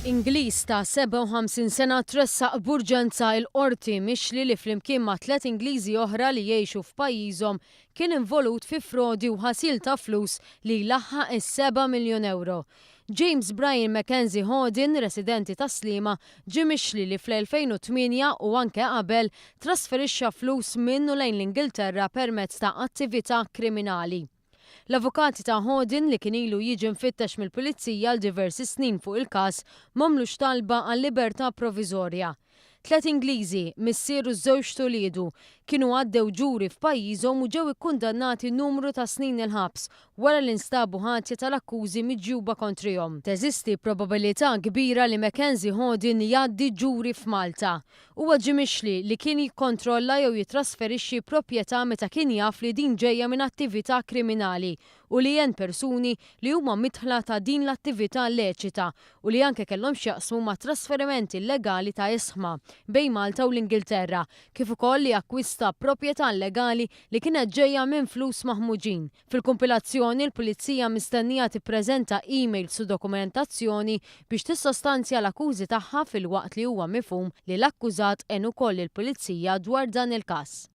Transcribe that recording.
Ingliż ta' 57 sena tressaq b'urġenza il-Qorti mixli li flimkien ma' tliet Ingliżi oħra li jgħixu f'pajjiżhom kien involut fi frodi u ħasil ta' flus li jlaħħaq is-7 miljun ewro. James Brian Mackenzie Hawdin, residenti Tas-Sliema, ġie mixli li fl-2008 u anke qabel trasferixxa flus minn u lejn l-Ingilterra permezz ta' attività kriminali. L-avukati ta' Hawdin, li kien ilu jiġi mfittex mill-Pulizija għal diversi snin fuq il-każ, m'għamlux talba għal libertà proviżorja. Tliet Ingliżi, missier u żewġt uliedu, kienu għaddew ġuri f'pajjiżhom u ġew ikkundannati numru ta' snin il-ħabs wara li nstabu ħatja tal-akkużi miġjuba kontrihom. Teżisti probabilità kbira li Mackenzie Hawdin jgħaddi ġuri f'Malta. Huwa ġie mixli li kien jikkontrolla jew jittrasferixxi proprjetà meta kien jaf li din ġejja minn attività kriminali u li għen persuni li huma midħla ta' din l-attività lleċita u li anke kellhom x'jaqsmu ma' trasferimenti illegali ta' isħma bejn Malta u l-Ingilterra, kif ukoll li akkwista proprjetà illegali li kienet ġejja minn flus maħmuġin. Fil-kumpilazzjoni, l-Pulizija mistennija tippreżenta emails u dokumentazzjoni biex tissostanzja l-akkużi tagħha filwaqt li huwa mifhum li l-akkużat għen ukoll lill-Pulizija dwar dan il-każ.